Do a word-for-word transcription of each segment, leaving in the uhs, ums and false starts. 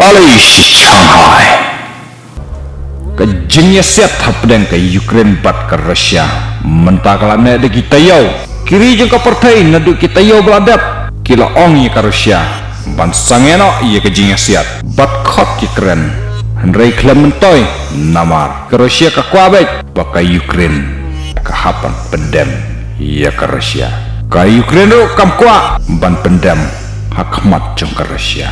Alice Shanghai. Ka jingïasiat hapdeng ka Ukraine bad ka Russia mynta ka la neh da ki taïew. Ki ri jong ka pyrthei naduh ki taïew ba la dep ki la ong ïa ka Russia ban sangeh noh ïa ka jingïasiat bad khot ïakren. Hynrei khlem myntoi namar ka Russia ka kwah beit ba ka Ukraine ka hap ban pyndem ïa ka Russia. Ka Ukraine ruh kam kwah ban pyndem ha khmat jong ka Russia.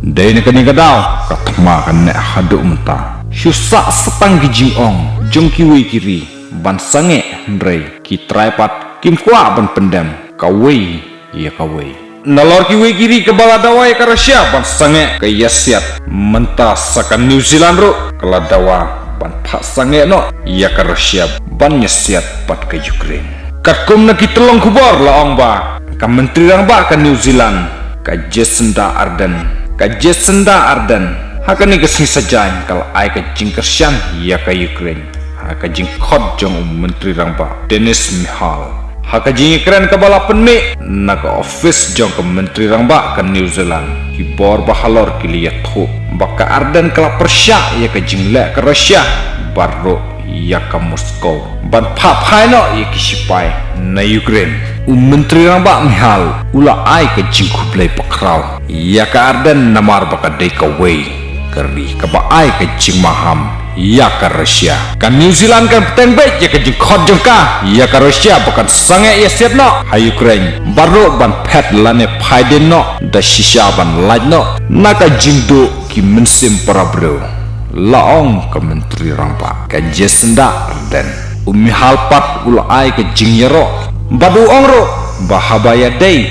Dei na kane ka daw ka thma ka neh haduh mynta. Shu sah satang ki jingong jong kiwei ki ri ban sangeh, hynrei ki trai pat kim kwah ban pyndem kawei ïa kawei. Nalor kiwei ki ri kaba la dawa ïa ka Russia ban sangeh ka ïasiat, mynta sa ka New Zealand ruh ka la dawa ban phah sangeh noh ïa ka Russia ban ïasiat bad ka Ukraine. Katkum na ki tyllong khubor la ong ba ka Myntri Rangbah ka New Zealand, ka Jacinda Ardern, ka Jacinda Ardern ha kane ka sngi Saitjaiñ ka la ai ka jingkyrshan ïa ka Ukraine ha ka jingkhot jong u Myntri Rangbah Dennis Shmyhal. Ha ka jingïakren kaba la pynmih na ka ophis jong ka Myntri Rangbah ka New Zealand, ki bor ba halor ki la ïathuh ba ka Ardern ka la pyrshah ïa ka jingleh ka Russia bad ruh ïa ka Moscow ban phah phai noh ïa ki sipai na Ukraine. U Myntri Rangbah Shmyhal u la ai ka jingkhublei bakhraw ïa ka Ardern namar ba ka dei kawei ka ri kaba ai ka jingmaham ïa ka Russia. Ka New Zealand kan bteng beit ïa ka jingkhot jong ka ïa ka Russia ba kan sangeh ïasiat noh ha Ukraine bad ruh ban phet lane phai dien noh da shisha ban lait noh na ka jingduh ki mynsiem para briew, la ong ka Myntri Rangbah ka Jacinda Ardern. U Shmyhal pat u la ai ka jingïaroh bad u ong ruh ba haba ïadei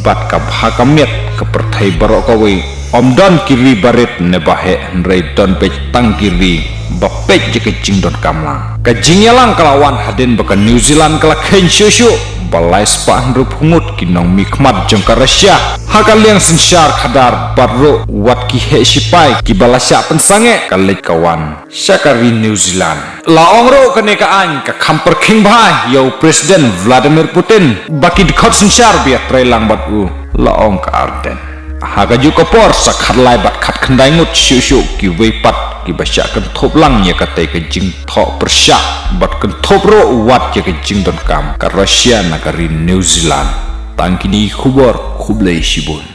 bad ka bha ka miat ka pyrthei baroh kawei, ym don ki ri barit ne baheh, hynrei don beit tang ki ri ba peit ïa ka jingdonkam lang. Ka jingïalang ka la wan hadien ba ka New Zealand ka la kheiñ shuh shuh ba lai spah hynriewphew ngut ki nongmihkhmat jong ka Russia ha ka liang synshar khadar bad ruh wat ki heh sipai kiba la shah pynsangeh ka leit ka wan sha ka ri New Zealand. La ong ruh kane ka aiñ ka kham pyrkhing bha ïa u President Vladimir Putin ba ki dkhot synshar ba ïatrei lang bad u, la ong ka Ardern. Ha kajuh ka por sa khatlai bad khatkhyndai ngut shuh shuh kiwei pat kiba shah kynthup lang ïa katei ka jingthoh pyrshah bad kynthup ruh wat ïa ka jingdonkam ka Russia na ka ri New Zealand. Tang kine ki khubor, khublei shibun.